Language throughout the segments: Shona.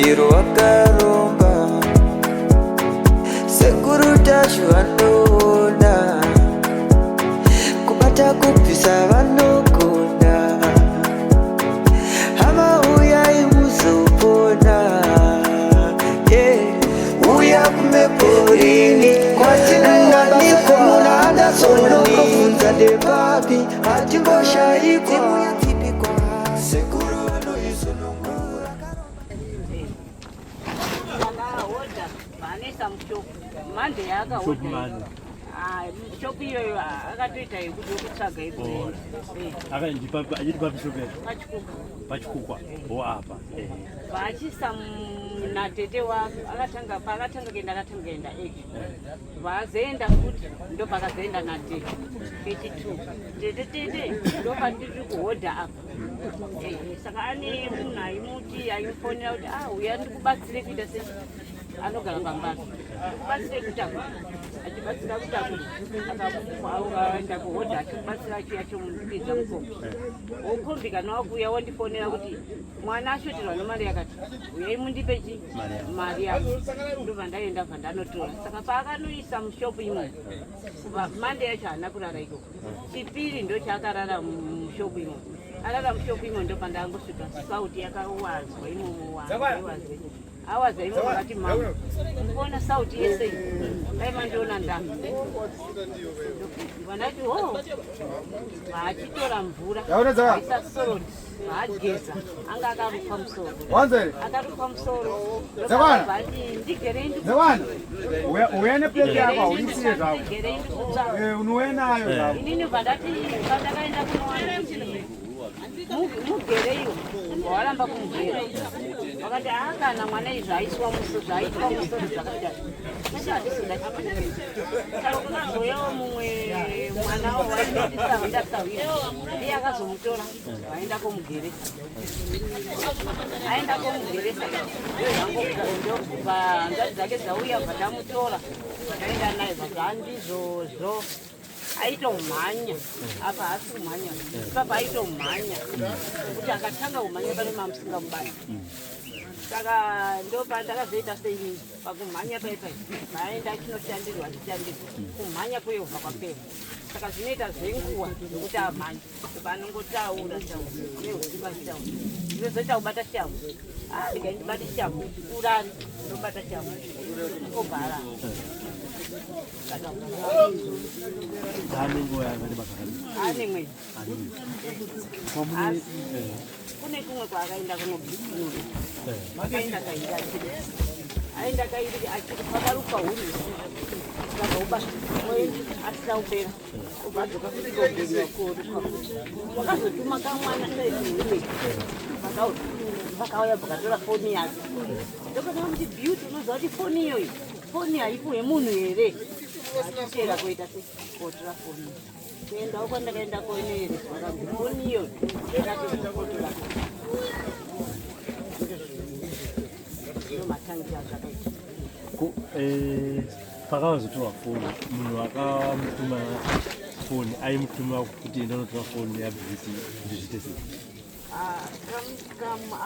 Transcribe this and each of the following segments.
Chero wakaromba, Sekuru Tasvu vanoona, kubata kubvisa vanogona. Hama, uyai muzopona, yeah. Uya kumeporini kwatinowanikwa muna Anderson, ndepapi hatimboshaikwa. Sekuru vanoisunungura. Akahodha vaanoisa mushopu mande yaakahodha shopu iyoyo, akatoita yekuti yokutsvaga ikuenda. Achiti papi shopu yacho? Pachikuka. Pachikukwa o apa. Vaachisa natete wake akatanga, paakatanga kuenda, akatanga kuenda ega. Vazoenda futi, ndo pakazoenda natete kechi2. Tete, tete, ndo pandiri kuhodha apa. Saka ane munhu aimuti, aimufonera kuti, "Ah, uya ndikubatsire kuita sei." Anogara pambatso, "Ndikubatsire kutakura." Achibatsira kutakura, akaenda kuhodha achibatsira, achiuya achimupidza mukombi. Wokombi kana wakuuya, wondifonera kuti mwana ashoterwa nemari yakati, uyai mundipe chi mari yako. Ndobva ndaenda, bva ndanotora. Saka paakanoisa mushopu imomo, kubva Mande yacho haana kurara ikoko. Chipiri ndo chaakarara mushopu imomo. Arara mushopu imomo, ndo pandangosvika, sauti yakawazwa imomo, wazwe awaza imomo. Akati, "Mama, mukuona sauti yese iyi? Dai mandiona ndafa." Vanati ho, vaachitora mvura, aisa salt, vaageza. Anga akarukwa musoro, akarukwa musoro. Vati, "Ndigerei." Zewana, uya neplate yako, hauisiye zvako. "Ndigerei, ndikutsva." Unouya nayo zvako. Inini bva ndati pandakaenda kunowana kuti mugereiwo, waramba kumugera. Vakati, "Haa, kana mwana izvi aiswa musoro, zvaaitwa musoro zvakadai, isi hatisi." Saka kukazoyawo mumwe mwana waindisahwira, ndiye akazomutora, vaenda komugeresa. Aenda komugeresa, ndobva hanzvadzi dzake dzauya, bva tamutora, taenda naye. Bva zvandizvozvo, aitomhanya apa, haasi kumhanya ipapa, aitomhanya kuti akatanga kumhanya pane mamusingamubati. Saka ndopandakazoita seini pakumhanya paipai, maenda achinoshandirwa, achishandirwa, kumhanya kuyobva kwapera. Saka zvinoita zvenguva yokuti amhanye, panongotaura taura neusiku achitaura, ndinozoita kubata shamhu. Ah, ndikai ndibate shamhu, urari ndobata shamhu, obva arara. Saka Ane nguva yakareba zvakadii? Ane mwedzi. Ane kwamune Kune kumwe kwaakaenda kunobhikinura. Akaenda kairi achiri, aenda kairi achiri pakarukwa huri usiku. Saka uba mwedzi asina kupera, ubva adzoka futi kogeriwa, korukwa futi. Wakazotuma kamwana saizihureki, vakauya, vakatora foni yake. Ndokatanga kuti, "Beauty, unoziva kuti foni iyoyi, foni haipuwe munhu here?" Achitera kuita se kotora foni, kuendawo kwandakaenda koinoereswa, kanzi foni iyoyo yakatokotora. Ndo matangira zvakaita. Pakazotorwa foni, munhu akamutuma foni aimutuma kuti enda unotora foni yaBeauty kuti zviite sei? Ah,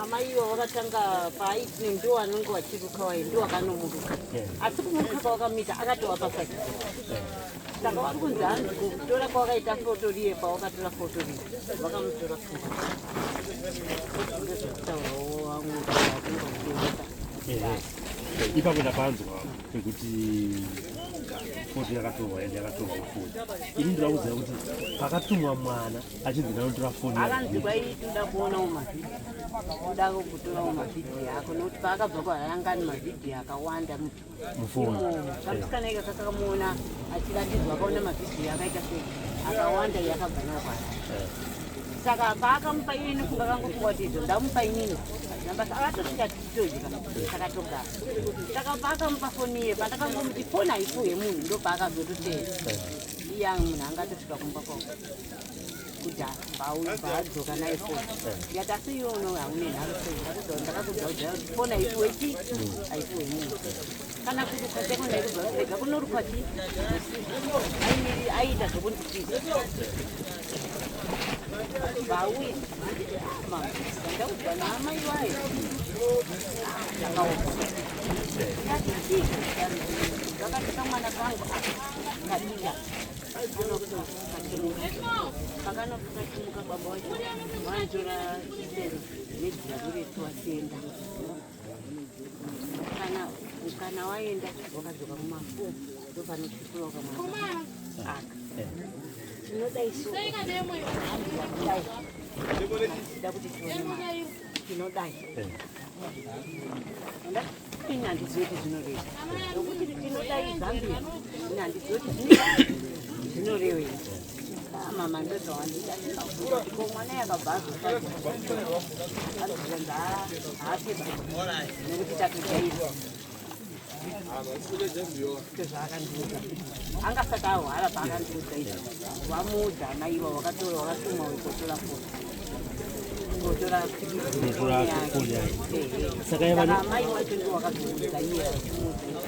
amaiwa vakatanga paaiti ndiwo anenge vachiruka waye, ndiwo akanomuruka. Asi kumuruka kwavakamita, akatova pasaki. Saka vari kunzi hanzi kutora kwavakaita foto riye, pawakatora foto riye vakamutora pfungwa. Ndozvekutaurawo vamwe vachinge vachiendesa. Ipapo ndapanzwa pekuti foto yakatorwa, ende yakatorwa foni. Ini ndinoda kuziva kuti pakatumwa mwana achinzi ndanotora foni Akanzi yaBeauty. kwai toda kuonawo mavhidhiyo, toda kutorawo mavhidhiyo ako, nokuti paakabva kwaharangani mavhidhiyo akawanda mufoni. Imomo kamusikana ika kakamuona achiratidzwa, akaona mavhidhiyo akaita sei, akawanda, yakabva nawo kwaharare. Saka paakamupa iye, inofunga kangofunga kuti izvo ndamupa inini hazvina basa. Akatosvika tichitodya, takatogara. Saka paakamupa foni iye, pandakangomuti foni haipuhwe munhu, ndo paakazototera. Iye munhu angatosvika kumba kwavo kudhara, paadzoka naye foni, ndikati, "Asi iwe uno haune nharo sei? Ndakakudza kudhara kuti foni haipuhwe chi haipuhwe munhu. Kana kurukwa chaiko ndaikubva kuti rega kunorukwa chi usiku." Aiita zvokunditiza. Vauya, "Mama, ndaudzwa naamai wayo." Zvakaoma. Ndati chii? Vakati kamwana kangu aka kadika kanokachimuka. Pakanokakachimuka baba wacho vanotora chisero nejira ruretu wasienda. Kana waenda wakadzoka kumafumu ndopanochukura kamwana aka. Tinodai so. Tida kuti tione mari. Tinodai. Ini handizivi kuti zvinoreva. Nokuti tinodai Zambia. Ini handizivi kuti zvinorevei. Mama ndozvawandida. Ko mwana yakabva azotadza. Anozonzi haapeba. Nekuti tatojaira. Ndozvaakandiudza. Anga asati ahwara paakandiudza izvi. Vamuudza amai ivo vakatora vakatumwa kutora foto. Kutora Kutora foni yake. Saka Saka amai wacho ndiwo wakazoudza iye achimuudza izvi.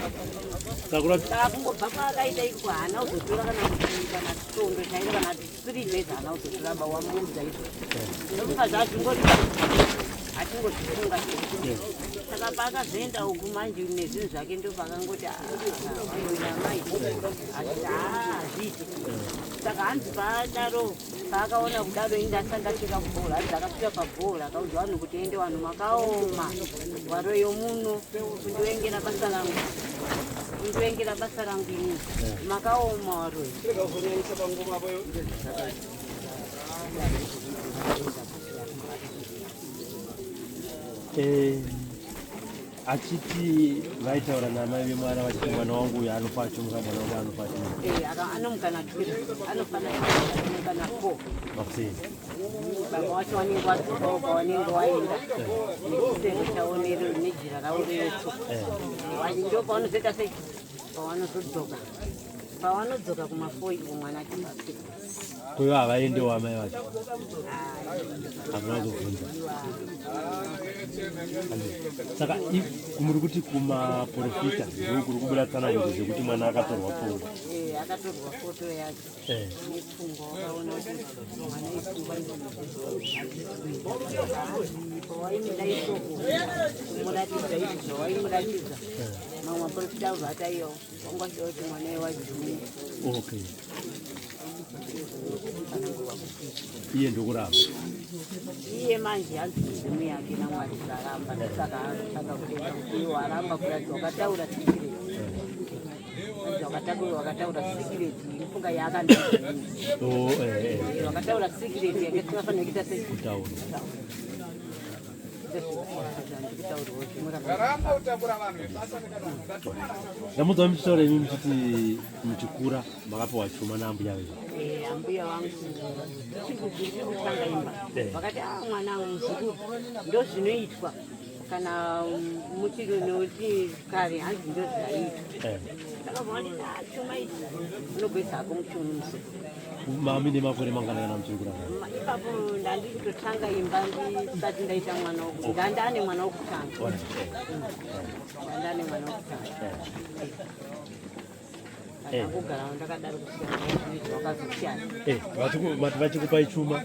Saka Saka kungobva kwaakaita iko haana kuzotora kana kuti kana svondo chairo kana 3 days haana kuzotora ba wamuudza izvo. Ndokufa zvazvingori achingozvifunga chete. Saka paakazoenda uku manje nezvinhu zvake ndopakangoti varoyi amai achiti haa hazviiti. Saka hanzi paadaro paakaona kudaro ini ndasati ndasvika kubhora hanzi akasvika pabhora akaudza vanhu kuti ende vanhu makaoma varoyi muno kundiwengera basa rangu kundiwengera basa rangu inini makaoma varoyi. Eh, achiti vaitaura naamai vemwana vachiti mwana wangu uyu anofa achimuka, mwana wangu anofa achimuka. Eh, anomuka na 12 anofana anomuka na 4 Makuseni. Baba wacho vanenge vadzokawo kwavanenge waenda nechisero chavo nejira ravo reretso. Ndo pavanozoita sei pavanozodzoka pavanodzoka kumafoi iko mwana achibva. Kuiva havaendewo amai vacho. Hamuna kuzobvunza. Saka muri kuti kumaprofita ndo kuri kubuda tsanangudzo dzekuti mwana akatorwa pfungwa. Eh, akatorwa foto yake nepfungwa wakaona kuti mwana ipfungwa pawaimuda isoko kumuratidza izvi zvawaimuratidza mamwe maprofita abva ataiyo wanga uchida kuti mwana iwajumi. Okay. Iye ndokuramba. Iye manje hanzi midzimu yake naMwari zvaramba, ndosaka akutanga kudenga kuti iye waramba kuratidza wakataura secret. Hanzi wakataura secret inofunga yaakandiudza. Oh, eh, eh. Wakataura secret yake tisingafaniri kuita sei Kutaura. Ndamudza muchitaura imi muchiti muchikura makapiwa chuma naambuya venyu. Eh, ambuya vangu tichiri kutanga imba vakati a mwana muzukuru ndozvinoitwa kana muchiri nokuti kare hanzi ndozvaiitwa. Ndakabva vanditi a chuma ichi unogoisa hako muchiuno muzukuru. Mami nemakore mangana kana muchiri kurarama? Ipapo ndandiri kutotanga imba ndisati ndaita mwana woku ndandane mwana wokutanga. Ndandane mwana wokutanga. Ndakangogarawo ndakadaro kusiyana wakazosiyana. Eh, vati vachikupai chuma?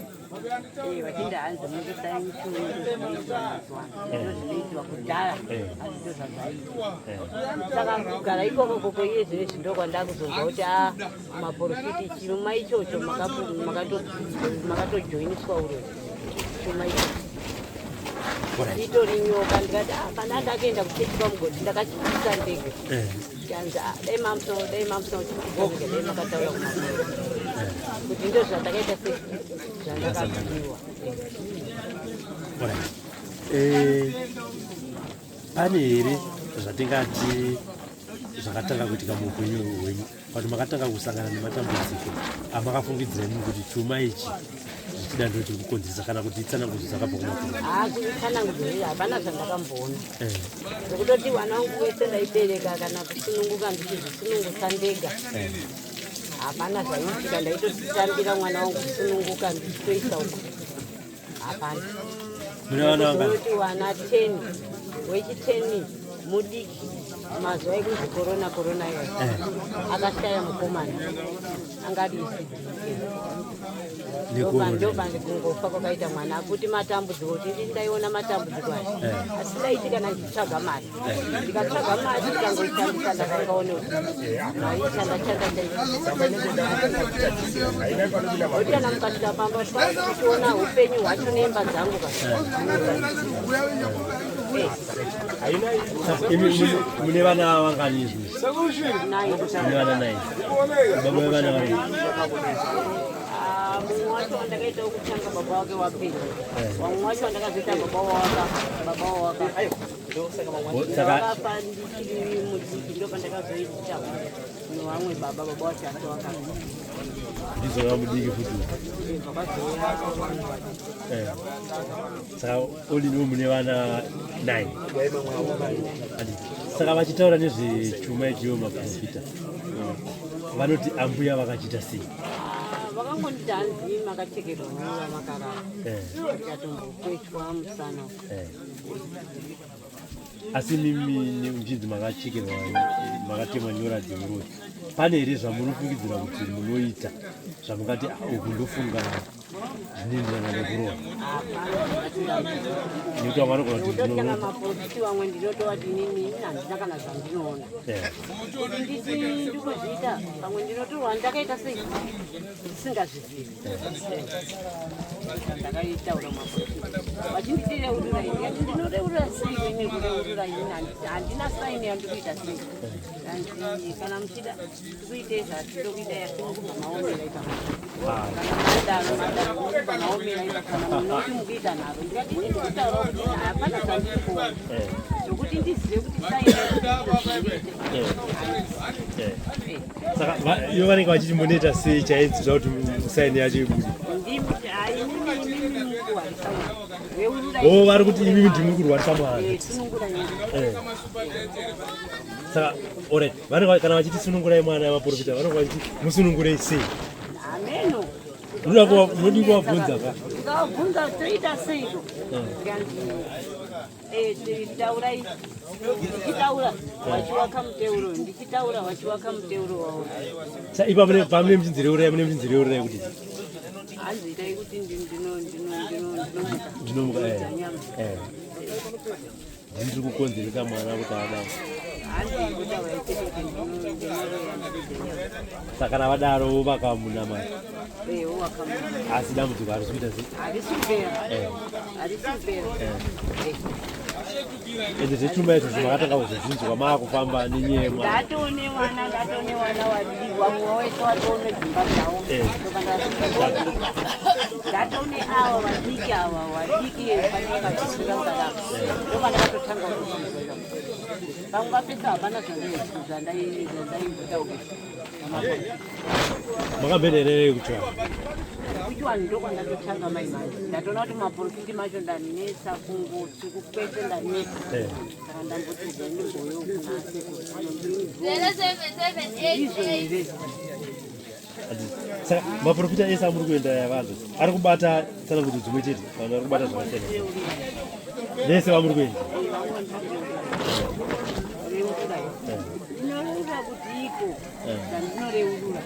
Eh, vachinda hanzi mundisai muchiuno ndozvinoitwa mazuva ano ndozvinoitwa kudhara hanzi ndozvazvaiitwa. Saka kugara ikoko koko iye zvinezvi ndokwandakuzonzwa kuti a maprofiti chuma ichocho makatojoiniswa uroyi chuma ichocho itori nyoka. Ndikati "Ah, pana ndakaenda kuchechi kwaMugodhi ndakachipisa ndege." Kanzi "Ah, dai mamusina dai mamusina kuchipisa ndege dai makataura kumaprofiti kuti ndo zvandakaita se zvandakapiwa." Alright. Eh, pane here zvatingati zvakatanga kuitika muupenyu hwenyu kuti makatanga kusangana nematambudziko amakafungidzira imimi kuti chuma ichi zvichida ndo chiri kukonzeresa kana kuti itsanangudzo dzakabva kumaprofita? Tsanangudzo iyi hapana zvandakamboona. Nekutoti vana vangu vese ndaibereka kana kusununguka ndichizvisunungusa ndega. Hapana zvaiitika, ndaitotambira mwana wangu kusununguka ndichitoisa uko. Hapana. Mune vana vangani? Kuzoti vana 10 wechi 10 mudiki. Mazuva ekunzi korona korona iya, akashaya mukomana anga ari isidike. Ndopange kungofa kwakaita mwana akuti matambudziko, kuti ndini ndaiona matambudziko aya, asi ndaiti kana ndichitsvaga mari, ndikatsvaga mari ndikangoitambisa, ndakangaone kuti mari chandachanda chaikuti kana mukasvika pamba pakuona upenyu hwacho neimba dzangu ka. Imi mune vana vangani izvi? Mune vana nine. Baba vevana vari? Ah, mumwe wacho wandakaita wekutanga baba wake wapenyu, vamwe wacho wandakazoita baba wawaka baba wawaka Saka wakafa ndichiri mudiki, ndo pandakazoita nevamwe baba, baba wacho asi wakafa. Ndizova mudiki futi. Zvakazouya. Saka oliniwo mune vana 9. Handiti? Saka vachitaura nezvechuma ichiwo, maprofita vanoti ambuya vakachiita sei? Ah, vakangonditi hanzi makachekerwa nguva makarara, ndikatombokwetwa musana. Asi mimi muchinzi makachekerwa, makatemwa nyora dzemuroyi, pane here zvamunofungidzira kuti munoita zvamungati, "Ah, uku ndofunga zvinoenderana nekuroya"? Nekuti vamwe vanogona kuti Ndinototi kana ndinoroya. Maprofiti vamwe ndinotovati nini handina kana zvandinoona. Kuti nditi ndikuzviita, pamwe ndinotorwa ndakaita sei ndisingazvizivi. Ndakaitaura maprofiti vachinditi reurura ini, ndikati ndinoreurura sei ini? Kureurura ini handina saini yandikuita sei. Hanzi kana muchida tikuite zvatinokuita, yatinokubva maomera ipapo. Kana madaro madaro, munokubva maomera ipapo. Kana munoti mukuita nharo, ndikati ini ndikutaura kuti hapana zvandiri kuona zvokuti ndizive kuti saini zviite. Saka ivo vanenge vachiti munoita sei chaidzi zva kuti saini yacho ibude? Inini mukuwarisa mwana. O, vari kuti imimi ndimi kurwarisa mwana. Sunungura nyama. Saka alright, vanenge kana vachiti sunungurai mwana, maprofita vanenge vachiti musunungurei sei? Ameno. Munodi kuvabvunza ka. Ndikavabvunza toita seiko, ndikanzi taurai. Ndichitaura vachiwaka muteuro, ndichitaura vachiwaka muteuro wavo. Sa ipa mune pamune muchinzi reurai, mune muchinzi reurai kuti Hanzi itai kuti ndinomuka. Ndinomuka. Nyama. Ndiri kukonzeresa mwana kuti adaro. Hanzi kutaura chete kuti ndinoroya. Saka kana vadaro vakamunamata, Wakamuka. Asi dambudziko harisi kuita sei? Harisi kupera. Harisi kupera. Ende zvechuma izvo zvimakatanga kuzozvinzwa maakufamba nenyaya yemwana? Ndatone mwana, ndatone wana wadiki, vamwe wese watone dzimba dzavo. Ndatone ava vadiki, ava vadiki panenge vachisvika ndopandakatotanga kuzvinzwa. Pamwe vapesa hapana zvandaimbotaura. Makamboendererei kuchivanhu? Kuchivanhu ndokwandatotanga mai manje. Ndatoona kuti maprofiti macho ndanetsa, kungoti kukwese ndanetsa. Saka ndamboti ndimboyo kuna sekuru. Ndizvo here? Saka maprofita ese amuri kuenda yavanhu ari kubata tsanangudzo dzimwe chete, vanhu vari kubata zvakasiyana vese vamuri kuenda? Ndinoreurura kuti iko zvandinoreurura,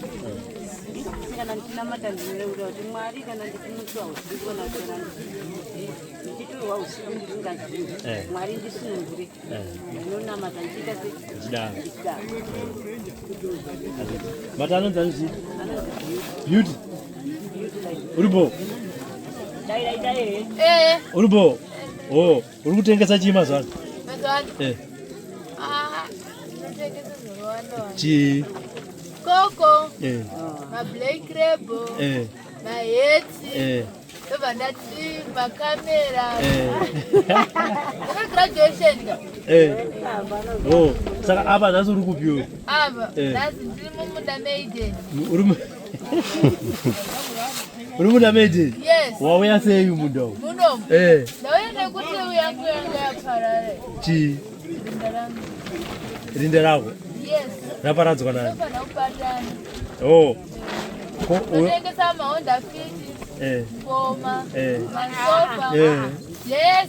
kana ndichinamata ndinoreurura kuti Mwari, kana ndichimutswa usiku, kana kuti kana ndichitorwa usiku ndisingazivi, Mwari ndisunungure. Ndinonamata ndichiita se Ndichidaro. Ndichidaro. Mati anonzi ani chii? Anonzi Beauty. Beauty Line. Uripo? Daira ita ehe. Uripo? O, uri kutengesa chii mazuva ano? Mazuva ano? Ah, ndinotengesa zvakawanda wanda. Chii? Koko, mablack label, mahats, ndobva ndati makamera. Graduation ka. O, saka apa nhasi uri kupiwo? Apa nhasi ndiri mumunda maiden. Uri munda maiden? Yes. Wauya sei munda umu? Munomu? Ndauya nekuti yangu yanga yaparara. Chii? Rinda rangu. Rinda rako? Yes. Raparadzwa nani? Tofanira kubatana. O. Totengesa maHonda Fit, ngoma, masofa, yese.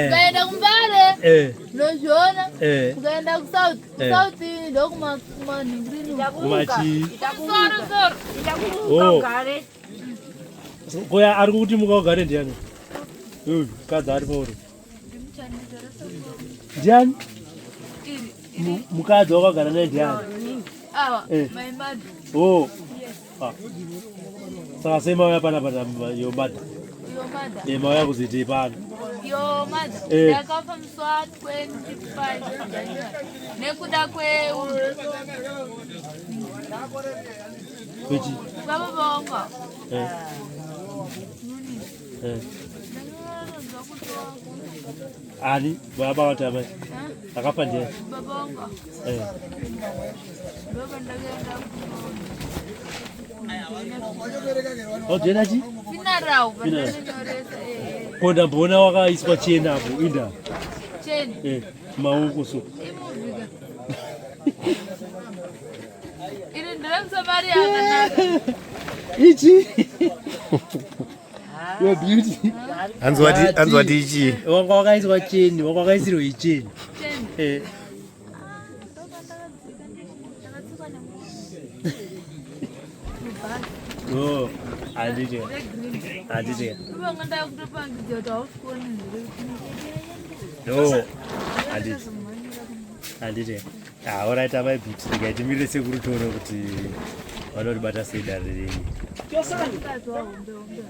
Ukaenda kuMbare unozviona, ukaenda kuSouth, kuSouth ndokumanhingirini. Kumachi. Soro soro. Oh. Koya ari kuti muka ugare ndiani? Uyu mukadzi ari pauri. Ndiani? Mukadzi wakagara naye ndiani? Ava, my mother. Oh. Ah. Saka sei mauya panapa your mother? Your mother. Eh, mauya kuzoitei pano? Your mother. Ndakafa musi wa 25 January nekuda kwe Kwechi? Baba vangu. Ndakanzwa kuti Ani? Baba vati amai. Akafa ndiani? Baba vangu. Ndopandakaenda. Wajoina chi? Funeral. Funeral. Pandandinyoresa. Ko ndamboona wakaiswa cheni apo inda. Cheni. Eh, maoko so. Imuvhika. Iri nderemuSamaria akanaka. Ichi. Your beauty. Hanzi wati ichi? Wanga wakaiswa cheni, wanga wakaisirwa icheni. Cheni. Ndakatsikwa nemunhu. Oh, handiti. Regreen. Handiti. Ivanga ndakutopangidzwa kuti hausi kuona here. No. Handiti. Handiti. Ah, alright, amai Beauty. Ndikaitimire sekuru tione kuti vanotibata sei dare renyu. Mukadzi wahombe hombe.